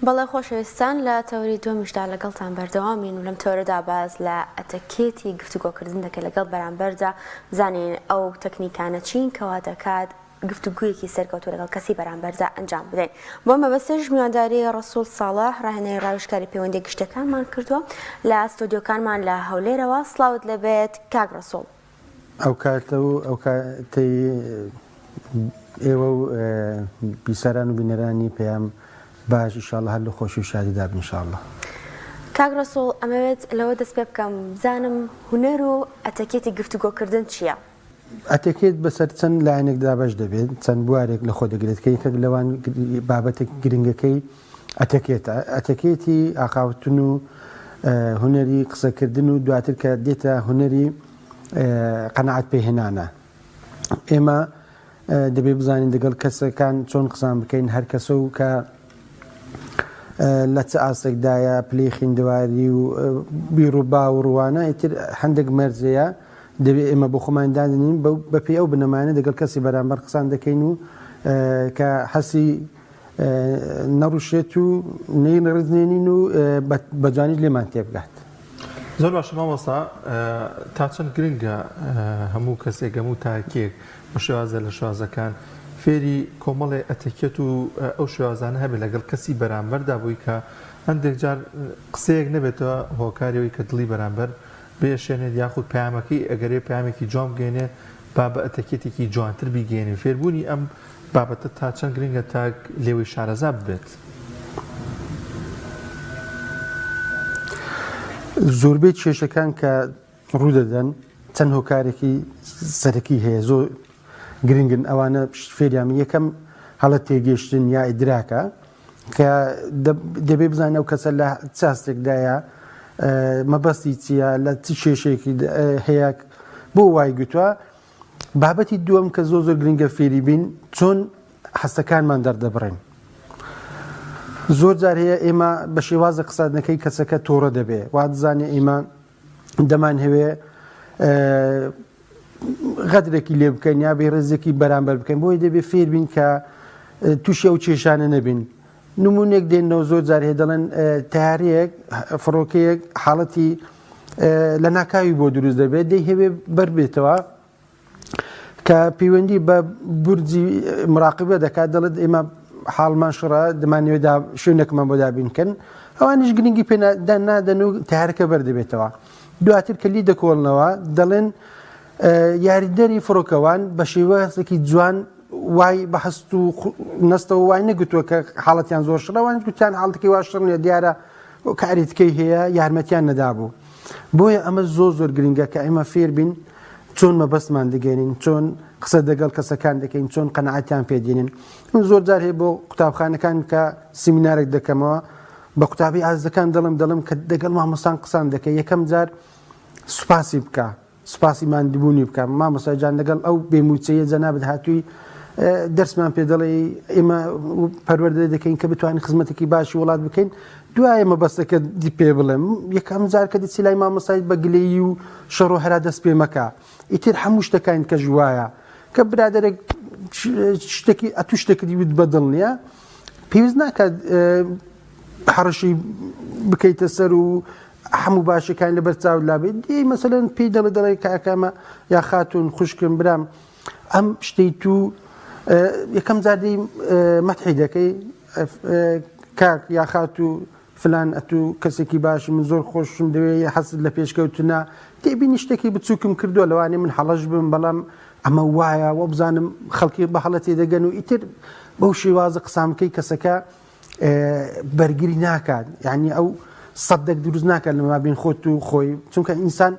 بەڵێ خۆشەویستان لە تەوەری دووەمیشدا لەگەڵتان بەردەوامین و لەم تەوەرەدا باس لە ئەتەکێتی گفتوگۆکردن دەکەین لەگەڵ بەرامبەردا بزانین ئەو تەکنیکانە چین کەوا دەکات گفتوگویەکی سەرکەوتوو لەگەڵ کەسی بەرامبەردا ئەنجام بدەین. بۆ مەبەستش میوانداری ڕەسوڵ ساڵح ڕاهێنەری ڕاوێژکاری پەیوەندیە گشتیەکانمان کردووە لە ستۆدیۆکانمان لە هەولێرەوە. سڵاوت لێبێت کاک ڕەسوڵ. ئەو کاتە و ئەو کاتەی ئێوە و بیسەران و بینەرانی پەیام باش ئیشاڵڵا هەر لە خۆشی و شادیدا بن ئیشاڵڵا. کاک ڕەسوڵ ئەمەوێت لەوە دەست پێ بکەم بزانم هونەر و ئەتەکێتی گفتوگۆکردن چییە؟ ئەتەکێت بەسەر چەند لایەنێک دابەش دەبێت، چەند بوارێک لەخۆ دەگرێت کە یەکێک لەوان بابەتە گرنگەکەی ئەتەکێتە، ئەتەکێتی ئاخاوتن و هونەری قسەکردن و دواتر کە دێتە هونەری قەناعەت پێهێنانە. ئێمە دەبێ بزانین دەگەڵ کەسەکان چۆن قسان بکەین، هەر کەسە و کە لە چ ئاستێکدایە پلەی خویندەواری و بیر و باوڕوانە ئیتر هەندێک مەرجەیە دەبێ ئێمە بۆ خۆمان دادەنین بەپێی ئەو بنەمایانە دەگەڵ کەسی بەرامبەر قسان دەکەین و کە حەسی نەڕوشێت و نەیڕزنێنین و بە جوانیش لێمان تێبگات. زۆر باشە مامۆستا تا چەند گرنگە هەموو کەسێک هەموو تاکێک بە شێوازە لە شێوازەکان فێری کۆمەڵێ ئەتەکێت و ئەو شێوازانە هەبێت لەگەڵ کەسی بەرامبەردا بووی کە هەندێک جار قسەیەک نەبێتەوە هۆکاری ئەوەی کە دڵی بەرامبەر بێشێنێت یاخود پەیامەکەی ئەگەرێ پەیامێکی جوان بگەێنێ با بە ئەتەکێتێکی جوانتر بیگەێنین فێربوونی ئەم بابەتە تا چەند گرنگە تاک لێوەی شارەزا ببێت؟ زۆربەی کێشەکان کە ڕوودەدەن چەند هۆکارێکی سەرەکی هەیە زۆر گرنگن ئەوانە فێریان یەکەم هەڵە تێگەشتن یا ئیدراکە کە دەبێ بزانین ئەو کەسە لە چ هەستێکدایە مەبەستی چییە لە چ کێشێکی هەیە بۆ وای گوتووە بابەتی دووەم کە زۆر زۆر گرنگە فێری بین چۆن هەستەکانمان دەردەبڕین زۆر جار هەیە ئێمە بە شێوازە قسادنەکەی کەسەکە تۆڕە دەبێ وادزانێ ئێمە دەمان هەوێ غەدرێکی لێ بکەین یا بێ ڕێزێکی بەرامبەر بکەین بۆیە دەبێ فێر بین کە تووشی ئەو کێشانە نەبین نمونێک دێنەوە زۆر جار هەیە دەڵێن تارەیەک فڕۆکەیەک حاڵەتی لە ناکاوی بۆ دروست دەبێت دەیهەوێ بەربێتەوە کە پەیوەندی بە بورجی مراقبە دەکات دەڵێت ئێمە حاڵمان شڕە دەمانەوێت شوێنێکمان بۆ دابین کەن ئەوانیش گرنگی پێ نادەن و تارەکە بەردەبێتەوە دواتر کە لی دەکۆڵنەوە دەڵێن یاریدەری فڕۆکەوان بە شێوازێکی جوان وای بە هەست و نەستەوە وای نەگوتووە کە حاڵەتیان زۆر شڕە وان گوتیان حاڵەتەکەی وا شڕ نییە دیارە کاریتکەی هەیە یارمەتیان نەدابوو بۆیە ئەمە زۆر زۆر گرنگە کە ئێمە فێر بین چۆن مەبەستمان دەگەێنین چۆن قسە دەگەڵ کەسەکان دەکەین چۆن قەنەعەتیان پێدێنین من زۆر جار هەیە بۆ قوتابخانەکان کە سیمینارێک دەکەمەوە بە قوتابی ئازەکان دەڵم دەڵم کە دەگەڵ مامۆستان قسان دەکەی یەکەم جار سوپاسی بکە سوپاسی ماندبوونی بکە مامۆستا جان لەگەڵ ئەو بێ مووچەیە جەنابت هاتووی دەرسمان پێ دەڵێ ئێمە پەروەردە دەکەین کە بتوانین خزمەتێکی باشی وڵات بکەین دوایە مەبەستەکە دی پێ بڵێم یەکەم جار کە دەچی لای مامۆستای بە گلەیی و شەڕ و هەرا دەست پێ مەکە ئیتر هەموو شتەکان کە ژوایە کە برادێک شتێکی ئەتو شتێکی وت بەدڵ نییە پێویست ناکات هەڕەشەی بکەیتە سەر و هەموو باشەکانی لەبەر چاو لابێت دی مەسەلەن پێی دەڵێ دەڵێ کاکەمە یا خاتون خوشکم برام ئەم شتەی تو یەکەم جار دی مەتحی دەکەی کاک یا خاتوو فلان ئەتوو کەسێکی باشی من زۆر خۆشم دەوێ حەزت لە پێشکەوتنە تێبینی شتێکی بچووکم کردووە لەوانەیە من هەڵەش بم بەڵام ئەمە وایە وەبزانم خەڵکی بە هەڵە تێدەگەن و ئیتر بەو شێوازە قسان بکەی کەسەکە بەرگری ناکات یعنی ئەو سەدێک دروست ناکات لە مابین خۆت و خۆی چونکە ئینسان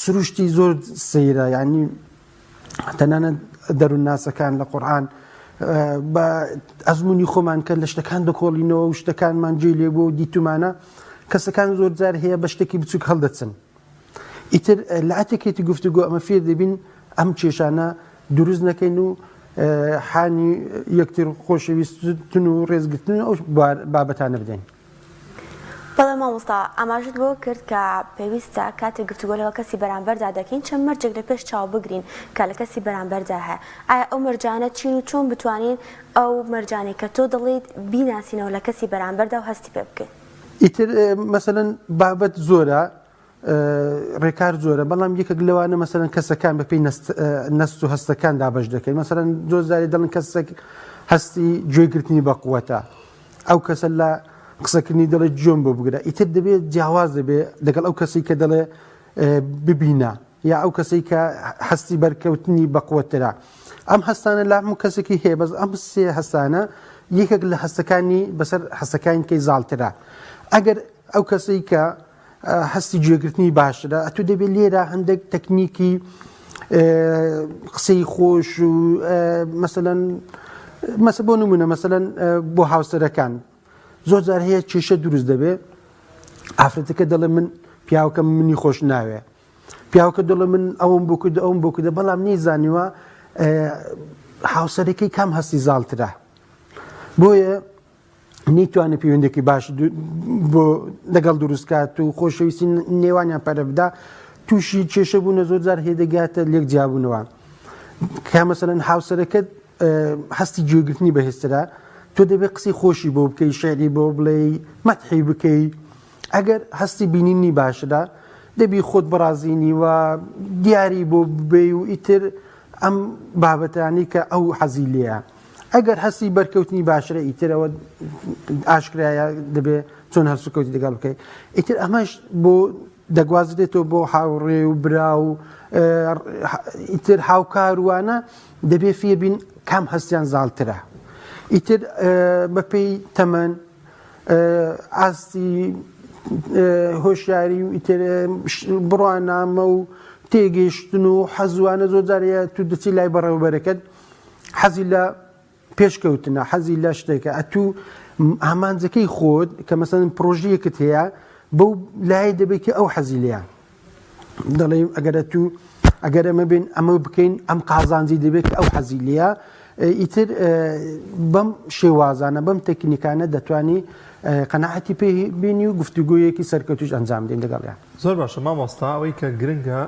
سروشتی زۆر سەیرە یعنی تەنانەت دەروونناسەکان لە قورئان بە ئەزمموی خۆمان کە لە شتەکان دەکۆڵینەوە و شتەکانمان جێ لێ بوو و دیتومانە کەسەکان زۆر جار هەیە بە شتێکی بچووک هەڵدەچن ئیتر لە ئەتەکێتی گفتوگۆ ئەمە فێر دەبین ئەم کێشانە دروست نەکەین و حانی یەکتر خۆشەویستن و ڕێزگرتن ئەو بابەتانە بدەین. بەڵێ مامۆستا، ئاماژەت بەوە کرد کە پێویستە کاتێک گفتوگۆ لەگەڵ کەسی بەرامبەردا دەکەین چەند مەرجێک لە پێش چاو بگرین کە لە کەسی بەرامبەردا هەیە، ئایا ئەو مەرجانە چین و چۆن بتوانین ئەو مەرجانەی کە تۆ دەڵێیت بیناسینەوە لە کەسی بەرامبەردا و هەستی پێ بکەین؟ ئیتر مەسەلەن بابەت زۆرە ڕێکار زۆرە بەڵام یەکێک لەوانە مەسەلەن کەسەکان بەپێی نەست و هەستەکان دابەش دەکەین مەسەلەن زۆر جارێ دەڵێن کەسێک هەستی گوێگرتنی بەقوەتە ئەو کەسە لە قسەکردنی دەڵێت گوێم بۆ بگرە ئیتر دەبێت جیاواز دەبێت لەگەڵ ئەو کەسی کە دەڵێ ببینە یا ئەو کەسەی کە هەستی بەرکەوتنی بەقوەترە ئەم هەستانە لە هەموو کەسێکی هەیە بەس ئەم سێ هەستانە یەکێک لە هەستەکانی بەسەر هەستەکانی کەی زاڵترە ئەگەر ئەو کەسەی کە هەستی گوێگرتنی باشترە ئەتو دەبێت لێرە هەندێک تەکنیکی قسەی خۆش و مەسەەن مەسە بۆ نمونە مەسەەن بۆ هاوسەرەکان زۆر جار هەیە کێشە دروست دەبێ ئافرەتەکە دەڵێ من پیاوکەم منی خۆش ناوێ پیاوکە دەڵێ من ئەوم بۆ کرد ئەوم بۆ کردە بەڵام نەیزانیوە هاوسەرەکەی کام هەستی زاڵترە بۆیە نەیتوانێت پەیوەندێکی باش بۆ لەگەڵ دروستکات و خۆشەویستی نێوانیان پەرە بدا تووشی کێشە بوونە زۆر جار هێدەگاتە لێک جیابوونەوە کە مەسەلەن هاوسەرەکەت هەستی گوێگرتنی بەهێزترە تۆ دەبێت قسەی خۆشی بۆ بکەی شعری بۆ بڵێ مەتحی بکەی ئەگەر هەستی بینینی باشرە دەبی خۆت بڕازینی و دیاری بۆ ببێ و ئیتر ئەم بابەتانی کە ئەو حەزی لێیە ئەگەر هەستی بەرکەوتنی باشرە ئیترەوە ئاشکرایە دەبێ چۆن هەرسوکەوتی لەگەڵ بکەیت ئیتر ئەمەش بۆ دەگوازرێتەوە بۆ هاوڕێ و برا و ئیتر هاوکاروانە دەبێ فێربین کام هەستیان زاڵترە ئیتر بەپێی تەمەن ئاستی هۆشیاری و ئیتر بڕوانامە و تێگەیشتن و حەزوانە زۆر جارەیە تو دەچی لای بەڕێوەبەرەکەت حەزی لە پێشکەوتنە حەزی لە شتێکە ئەتوو ئامانجەکەی خۆت کە مەسەن پرۆژەیەکت هەیە بەو لای دەبێت کە ئەو حەزی لێیان دەڵێ ئەگەر تو ئەگەر ئەمە بین ئەمە بکەین ئەم قازانجی دەبێت کە ئەو حەزی لێیە ئیتر بەم شێوازانە بەم تەکنیکانە دەتوانی قەناعەتی پێ بینی و گفتوگۆیەکی سەرکەوتوش ئەنجام دێن لەگەڵیان. زۆر باشە مامۆستا ئەوەی کە گرنگە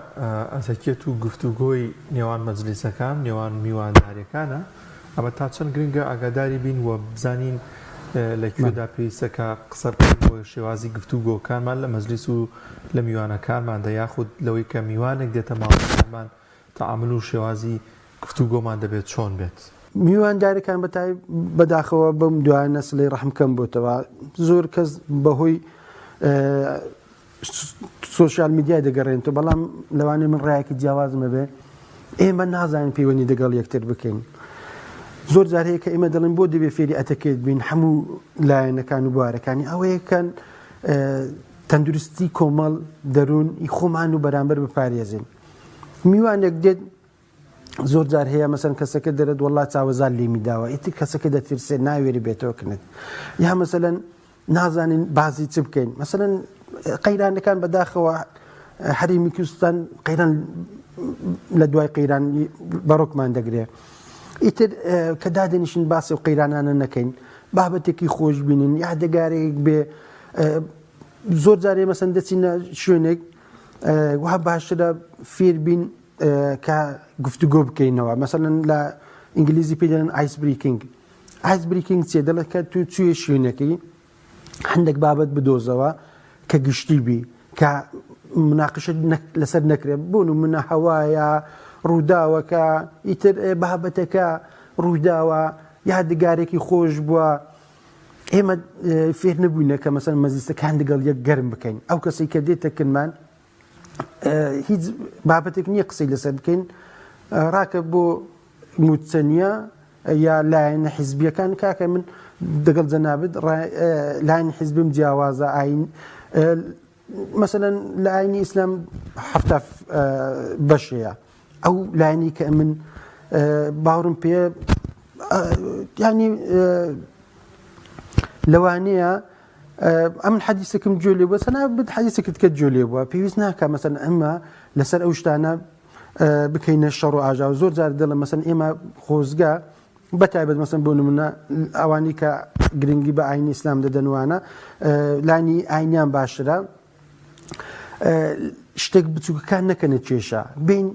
ئەتەکێت و گفتوگۆی نێوان مەجلیسەکان نێوان میوانداریەکانە ئەمە تا چەند گرنگە ئاگاداری بین و بزانین لە کوێدا پێویستە کە قسە بکەین بۆ شێوازی گفتوگۆکانمان لە مەجلیس و لە میوانەکانماندا یاخود لەوەی کە میوانێک دێتە ماڵەکانمان تەعامول و شێوازی گفتوگۆمان دەبێت چۆن بێت؟ میواندارەکان بەتای بەداخەوە بەم دوایانە سلەی ڕەحم کەم بۆتەوە زۆر کەس بەهۆی سۆشیال میدیای دەگەڕێنەوە بەڵام لەوانەیە من ڕایەکی جیاوازم هەبێ ئێمە نازانین پەیوەندی دەگەڵ یەکتر بکەین زۆر جار هەیە کە ئێمە دەڵێن بۆ دەبێ فێری ئەتەکێت بین هەموو لایەنەکان و بوارەکانی ئەوەیەکەن تەندروستی کۆمەڵ دەروون ئی خۆمان و بەرامبەر بپارێزین میوانێک دێت زۆر جار هەیە مەسەن کەسەکە دەرێت وەڵا چاوەزار لێمی داوە ئیتر کەسەکە دەترسێت ناوێری بێتەوە کنت یا مەسەلەن نازانین بازی چ بکەین مەسەلەن قەیرانەکان بەداخەوە هەرێمی کوردستان قەیران لە دوای قەیران بەڕۆکمان دەگرێ ئیتر کە دادەنیشن باسی و قەیرانانە نەکەین بابەتێکی خۆش بینین یادەگارێک بێ زۆر جارێ مەسەن دەچینە شوێنێک وها باشترە فێر بین کە گفتوگۆ بکەینەوە مەسەلەن لە ئینگلیزی پێی دەڵێن ice breaking ice breaking چیە دەڵێت کە تو چوێ شوێنەکەی هەندێک بابەت بدۆزەوە کە گشتی بی کە مناقشە لەسەر نەکرێت بۆ نمونە هەوایە ڕووداوەکە ئیتر بابەتەکە ڕووداوە یادگارێکی خۆش بووە ئێمە فێر نەبووینە کە مەسەن مەزیستەکان دەگەڵ یەک گەرم بکەین ئەو کەسی کە دێتە کنمان هیچ بابەتێک نییە قسەی لەسەر بکەین ڕاکە بۆ موچە نییە یا لایەنە حیزبیەکان کاکە من دەگەڵ جەنابت لایەن حیزبم جیاوازە ئاین مەسەلەن لە ئاینی ئیسلام هەفتا بەشەیە ئەو لایەنی کە من باوەڕم پێ ینی لەوانەیە ئەمن حەدیسێکم گوێ لێ بووە سەنا بت حەدیسێکت کە گوێ لێ بووە پێویست ناکە مەسەن ئەمە لەسەر ئەو شتانە بکەینە شەڕ و ئاژاوە زۆر جار دەڵێم مەسەن ئێمە خۆزگە. بە تایبەت مەسەن بۆ نمونە ئەوانی کە گرنگی بە ئاینی ئیسلام دەدەن وانە لانی ئاینیان باشترە شتێک بچووکەکان نەکەنە کێشە بین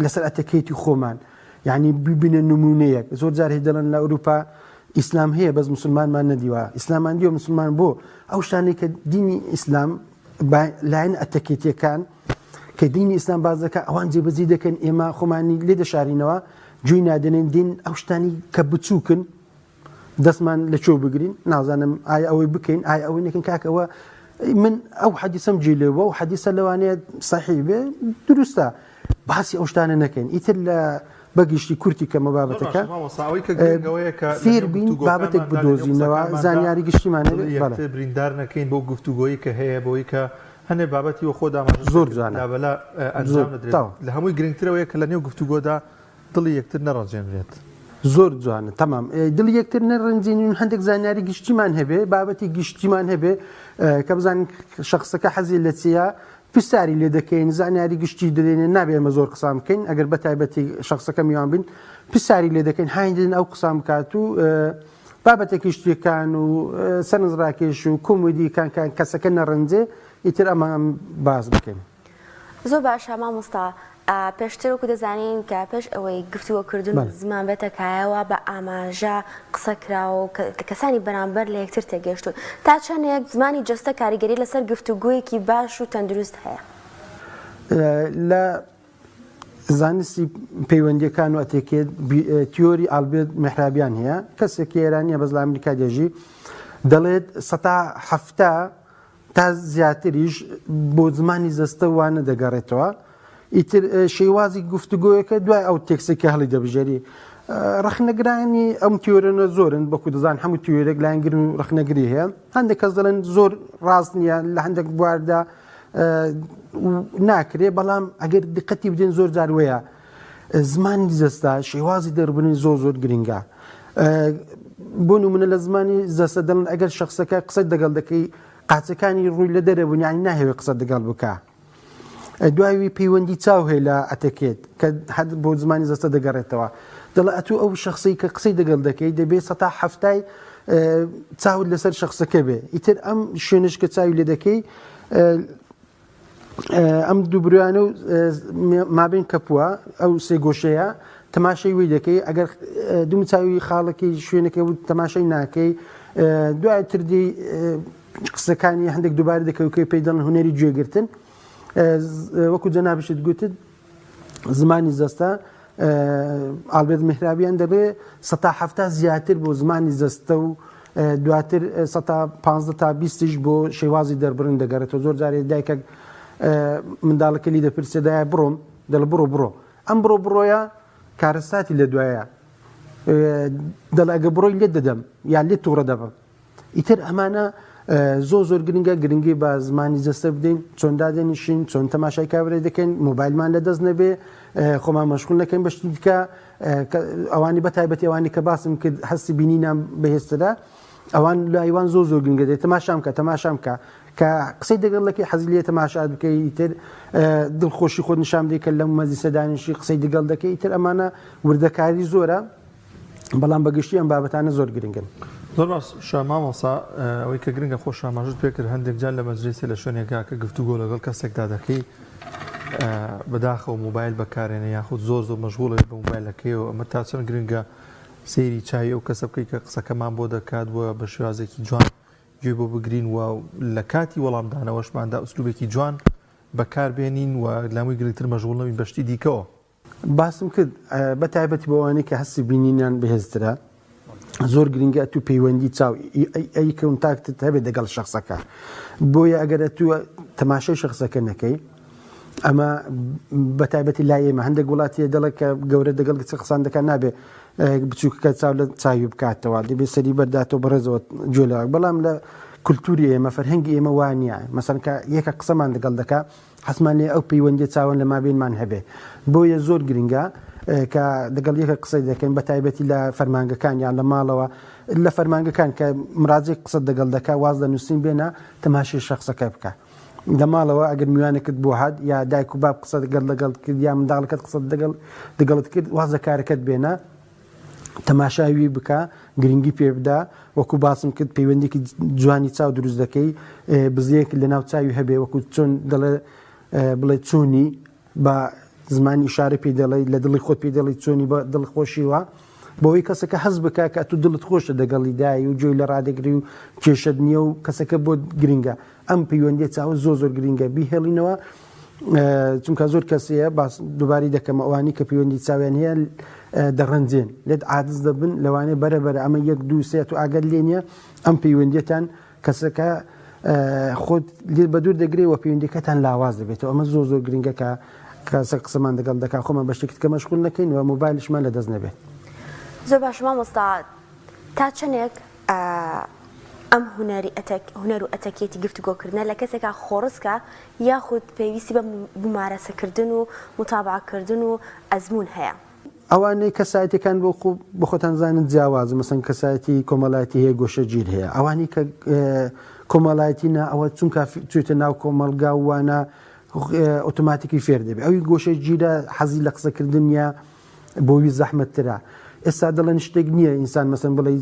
لەسەر ئەتەکێتی خۆمان یعنی ببینە نمونەیەک زۆر جار هەیە دەڵێن لە ئەوروپا ئیسلام هەیە بەس مسلمانمان نەدیوە ئیسلامان دیوە مسلمان بۆ ئەو شتانەی کە دینی ئیسلام لایەن ئەتەکێتیەکان کە دینی ئیسلام باز دەکە ئەوان جێبەجێ دەکەن ئێمە خۆمانی لێ دەشارینەوە گوێی نادەنێن دین ئەو شتانی کە بچووکن دەستمان لە چۆ بگرین نازانم ئایا ئەوەی بکەین ئایا ئەوەی نەکەین کاک ئەوە من ئەو حەدیسەم گوێ لێ بووە و حەدیسە لەوانەیە سەحیح بێ دروستە باسی ئەو شتانە نەکەین ئیتر لە بەگشتی کورتی کەمە بابەتەکە فێر بین بابەتێک بدۆزینەوە زانیاری گشتیمان هەبێت بریندار نەکەین بۆ گفتوگۆیی کە هەیە بۆی کە هەنێ بابەتی وە خۆدا زۆر جوانە لابەلا ئەنجام دەدرێت لە هەمووی گرنگترەوەیە کە لە نێو گفتوگۆدا دڵی یەکتر نەڕەنجێنرێت. زۆر جوانە تەمام دڵی یەکتر نەڕەنجێنین و هەندێک زانیاری گشتیمان هەبێ بابەتی گشتیمان هەبێ کە بزانین شخصەکە حەزی لە چییە پرسیاری لێ دەکەین زانیاری گشتی دەدەینێ نابێ ئێمە زۆر قسان بکەین ئەگەر بە تایبەتی شخصەکە میوان بین پرسیاری لێ دەکەین هاین دەدەین ئەو قسان بکات و بابەتە گشتیەکان و سەرنجڕاکێش و کۆمۆدیکان کەسەکە نەڕەنجێ ئیتر ئەمە باس بکەین. زۆر باشە مامۆستا پێشتر وەکو دەزانین کە پێش ئەوەی گفتوگۆکردن و زمان بێتە کایەوە بە ئاماژە قسە کراوە و کەسانی بەرامبەر لە یەکتر تێگەیشتوون تا چەندێک زمانی جەستە کاریگەری لەسەر گفتوگۆیەکی باش و تەندروست هەیە؟ لە زانستی پەیوەندیەکان و ئەتێکێت تیۆری ئالبێرت مێحرابیان هەیە کەسێکی ئێرانیە بەس لە ئەمریکا دەژی دەڵێت 70% تا زیاتریش بۆ زمانی جەستە وانە دەگەڕێتەوە ئیتر شێوازی گفتوگۆیەکە دوای ئەو تێکسێک کە هەڵی دەبژێری ڕەخنەگرانی ئەم تیۆرەنە زۆرن بەکو دەزان هەموو تیۆرێک لایەنگر و ڕەخنەگری هەیە هەندێک کەس دەڵێن زۆر ڕاست نییە لە هەندێک بواردا ناکرێ بەڵام ئەگەر دقەتی بدەین زۆر جار وەیە زمانی جەستە شێوازی دەربرین زۆر زۆر گرنگە بۆ نمونە لە زمانی جەستە دەڵن ئەگەر شخصەکە قسە دەگەڵ دەکەی قاچەکانی ڕووی لە دەرە بوون یانی ناهەوێ قسە دەگەڵ بکە دوایوی پەیوەندی چاو هەیە لە ئەتەکێت کە هەر بۆ زمانی جەستە دەگەڕێتەوە دەڵێ ئەتوو ئەو شخصی کە قسەی دەگەڵ دەکەی دەبێت سەتا هەفتای چاوت لەسەر شخصەکە بێ ئیتر ئەم شوێنش کە چاوی لێ دەکەی ئەم دوو برایانە و مابین کەپووە ئەو سێ گۆشەیە تەماشای وی دەکەی ئەگەر دوم چاوی خاڵەکەی شوێنەکە و تەماشای ناکەی دوای تردی قسەکانی هەندێک دووبارە دەکەوکەی پێی دەڵن هونەری گوێگرتن وەکو جەنابشت گوتت زمانی جەستە ئالبێرت میهرابیان دەبێ سەتا 70 زیاتر بۆ زمانی جەستە و دواتر سەتا 15 تا 20 بۆ شێوازی دەربڕین دەگەڕێتەوە زۆر جارێ دایکە منداڵەکە لی دەپرسێ دایە بڕۆم دەڵ بڕۆ بڕۆ ئەم بڕۆ بڕۆیە کارەساتی لە دوایە دەڵ ئەگە بڕۆی لێت دەدەم یان لێت تووڕە دەبم ئیتر ئەمانە زۆر زۆر گرنگە گرنگی بە زمانی جەستە بدەین چۆن دادەنیشین چۆن تەماشای کابرای دەکەین مۆبایلمان لە دەست نەبێ خۆمان مەشغول نەکەین بە شتی دیکە ئەوانی بە تایبەتی ئەوانی کە باسم کرد هەستی بینینان بەهێزترە ئەوان لایوان زۆر زۆر گرنگە دێت تەماشام کە تەماشام کە کە قسەی دەگەڵ لەکەی حەزی لێ تەماشات بکەی ئیتر دڵخۆشی خۆت نیشان بدەی کە لەم مەجلیسە دانیشی قسەی دەگەڵ دەکەی ئیتر ئەمانە وردەکاری زۆرە بەڵام بە گشتی ئەم بابەتانە زۆر گرنگن. زۆر باشە مامۆستا، ئەوەی کە گرنگە خۆش ئاماژەت پێ کرد هەندێک جار لە مەجلیسێ لە شوێنێکا کە گفتوگۆ لەگەڵ کەسێکدا دەکەی بەداخەوە مۆبایل بەکارێنێ یاخود زۆر زۆر مەشغوڵە بە مۆبایلەکەیەوە ئەمە تا چەند گرنگە سەیری چاوی ئەو کەسە بکەی کە قسەکەمان بۆ دەکات و بە شێوازێکی جوان گوێ بۆ بگرین و لە کاتی وەڵامدانەوەشماندا ئوسلوبێکی جوان بەکاربێنین و لەمووی گرنگتر مەشغوڵ نەبین بە شتی دیکەوە. باسم کرد بە تایبەتی بۆ ئەوانەی کە هەستی بینینیان بەهێزترە زۆر گرنگە ئەتوو پەیوەندی چاو eye contact ت هەبێت دەگەڵ شخصەکە بۆیە ئەگەر ئەتوو تەماشای شخصەکە نەکەی ئەمە بە تایبەتی لای ئێمە هەندێک وڵاتی دەڵێ کە گەورە دەگەڵ کچ قسان دەکات نابێ بچووکەکە چاو لە چاوی بکاتەوە دەبێ سەری بەرداتەوە بەڕێزەوە گوێ لە بەڵام لە کولتوری ئێمە فەرهەنگی ئێمە وانە مەسەن کە یەکە قسەمان دەگەڵ دەکا حەزمان لێیە ئەو پەیوەندیە چاوەن لە مابینمان هەبێ بۆیە زۆر گرنگە کە دەگەڵ یەکە قسەی دەکەین بە تایبەتی لە فەرمانگەکان یان لە ماڵەوە لە فەرمانگەکان کە مراجێک قسە دەگەڵ دەکا واز لە نووسین بێنە تەماشی شخصەکە بکە لە ماڵەوە ئەگەر میوانێکت بۆ هات یا دایک و باب قسە دەگەڵ دەگەڵ کرد یا منداڵەکەت قسە دەگەڵ دەگەڵت کرد واز لە کارەکەت بێنە. تەماشاوی بکە گرنگی پێ بدە وەکو باسم کرد پەیوەندێکی جوانی چاو دروست دەکەی بزیەک لە ناو چاوی هەبێ وەکو چۆن دەڵێ بڵێ چۆنی بە زمانی ئیشارە پێی دەڵێی لە دڵی خۆت پێی دەڵێی چۆنی بە دڵ خۆشیوە بۆی کەسەکە حەز بکە کە تو دڵت خۆشە دەگەڵی دای و گوێی لە ڕادەگری و کێشەت نییە و کەسەکە بۆ گرنگە ئەم پەیوەندیە چاوە زۆر زۆر گرنگە بیهێڵینەوە چونکە زۆر کەسەیە باس دووباری دەکەمە ئەوانی کە پەیوەندی چاویان هەیە دەڕەنجێن لێت عادز دەبن لەوانەیە بەرە بەرە ئەمە یەک دوو سێ تو ئاگەر لێ نییە ئەم پەیوەندیتان کەسەکە خۆت لێت بەدوور دەگرێ و پەیوەندیەکەتان لاواز دەبێتەوە ئەمە زۆر زۆر گرنگە کە کەسە قسەمان دەگەڵ دەکا خۆمان بە شتێکی تکە مەشغول نەکەین و مۆبایلشمان لەدەست نەبێت. زۆر باشە مامۆستا تا چەندێک ئەم هونەری ئەتەک هونەر و ئەتەکێتی گفتوگۆکردنە لە کەسێکا خۆڕسکە یاخود پێویستی بە مومارەسەکردن و موتابعەکردن و ئەزموون هەیە؟ ئەوانەی کەسایەتیەکان بۆ خۆ بۆ خۆتان زانن جیاوازن مەسەن کەسایەتی کۆمەڵایەتی هەیە گۆشەگیر هەیە ئەوانی کە کۆمەڵایەتی نا ئەوە چونکە چویتە ناو کۆمەڵگا و وانە ئۆتۆماتیکی فێر دەبێ ئەوی گۆشەگیرە حەزی لە قسەکردن نیە بۆوی زەحمەتترە ئێستا دەڵێن شتێک نییە ئینسان مەسەن بڵێ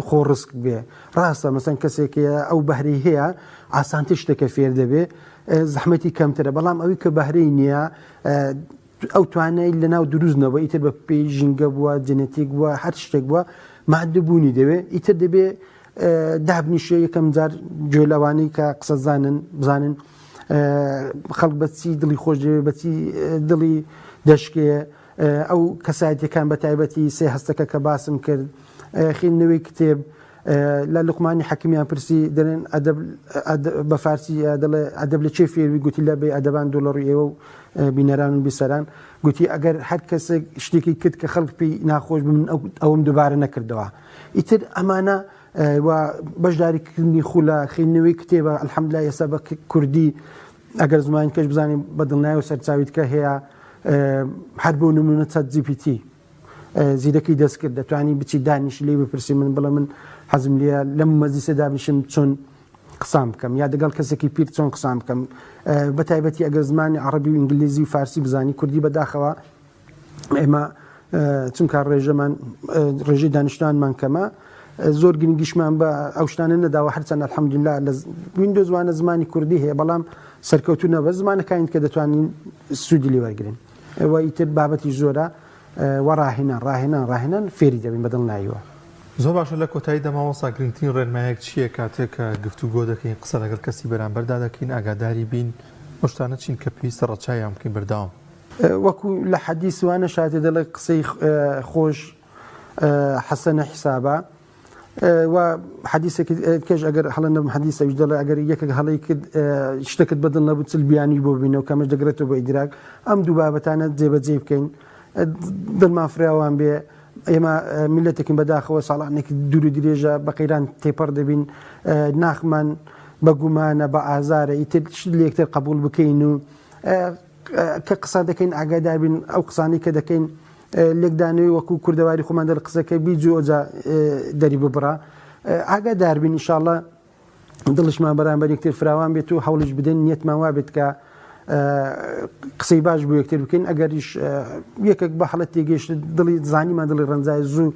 خۆ ڕسک بێ ڕاستە مەسەن کەسێک ئەو بەهرەی هەیە ئاسانتر شتێکە فێر دەبێ زەحمەتی کەمترە بەڵام ئەوی کە بەهرەی نییە ئەو توانای لەناو دروست نەبووە ئیتر بە پێی ژینگە بووە جنتیک بووە هەر شتێک بووە مادەبوونی دەوێ ئیتر دەبێ دابنیشێ یەکەم جار گوێ لەوانەی کە قسەزانن بزانن خەڵک بەچی دڵی خۆش دەوێ بەچی دڵی دەشکێ ئەو کەسایەتەکان بە تایبەتی سێ هەستەکە کە باسم کرد خوێندنەوەی کتێب لە لوقمانی حەکیمیان پرسی دەڵێن ئەدەب بە فارسی دەڵێ ئەدەب لە چێ فێروی گوتی لە بێ ئەدەبان دوو لە ڕووی ئێوە و بینەران و بیسەران گوتی ئەگەر هەر کەسێک شتێکی کرد کە خەڵک پێی ناخۆش بن ئەوم دووبارە نەکردەوە ئیتر ئەمانە و بەشداریکردنی خولە خوێندنەوەی کتێبە الحەمدلله ئێستا بە کوردی ئەگەر زمانی کەش بزانین بە دڵنیای و سەرچاوی تکە هەیە هەر بۆ نمونە ChatGPT زیرەکی دەستکرد دەتوانی بچی دانیشی لێی بپرسی من بڵێ من حەزم لێیە لەم مەجلیسە دابنیشم چۆن قسان بکەم یا دەگەڵ کەسێکی پیر چۆن قسان بکەم بە تایبەتی ئەگەر زمانی عەڕەبی و ئینگلیزی و فارسی بزانی کوردی بەداخەوە ئێمە چونکە ڕێژەمان ڕێژەی دانیشتوانمان کەمە زۆر گرنگیشمان بە ئەو شتانە نەداوە هەرچەند الحمدلله لە ویندۆز وانە زمانی کوردی هەیە بەڵام سەرکەوتو نەبە زمانەکانی کە دەتوانین سوودی لێ وەرگین و ئیتر بابەتی زۆرە و ڕاهێنان ڕاهێنان ڕاهێنان فێری دەبین بە دڵناییەوە. زۆر باشە لە کۆتاییدا مامۆستا گرنگترین ڕێنمایەک چییە کاتێک کە گفتوگۆ دەکەین قسە لەگەڵ کەسی بەرامبەردا دەکەین ئاگاداری بین ئەو شتانە چین کە پێویستە ڕەچاویان بکەین بەردەوام؟ وەکو لە حەدیس وانەش هاتیە دەڵێ قسەی خۆش حەسەنە حیسابە و حەدیسێکی کەش ئەگەر هەڵە نەبم حەدیسە ویش دەڵێ ئەگەر یەکێک هەڵەی کرد شتێکت بەدڵ نەبوو چل بیانووی بۆ ببینەوە کەمەش دەگرێتەوە بۆ ئیدراک ئەم دوو بابەتانە جێبەجێ بکەین دڵمان فراوان بێ ئێمە میلەتێکین بەداخەوە ساڵانێکی دوور و درێژە بە قەیران تێپەڕ دەبین ناخمان بە گومانە بە ئازارە ئیتر شت لە یەکتر قبول بکەین و کە قسە دەکەین ئاگادار بین ئەو قسانەی کە دەکەین لێکدانەوەی وەکو کوردەواری خۆمان دەر قسەکە بیجو ئەوجا دەری ببڕە ئاگادار بین ئینشاءاللە دڵشمان بەرامبەر یەکتر فراوان بێت و هەوڵیش بدەین نیەتمان وابێت کە قسەی باش بۆ یەکتر بکەین ئەگەریش یەکێک بە هەڵە تێگەیشت دڵی زانیمان دڵی ڕەنجای زوو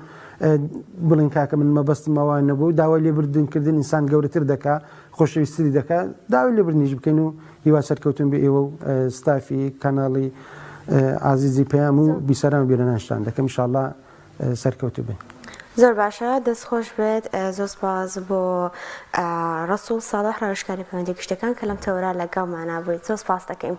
بڵێن کاکە من مەبەستم ئەوە نەبوو داوای لێبوردن کردن ئینسان گەورەتر دەکا خۆشەویستری دەکا داوای لێبوردنیش بکەین و هیوا سەرکەوتن بێ ئێوە و ستافی کەناڵی ئازیزی پەیام و بیسەران و بینەرانشتان دەکەم ئیشاڵڵا سەرکەوتوو بن. زۆر باشە دەست خۆش بێت زۆر سپاس بۆ ڕەسوڵ ساڵح ڕاوێژکاری پەیوەندیە گشتیەکان کە لەم تەوەرە لەگەڵمانا بوویت زۆر سپاست دەکەین.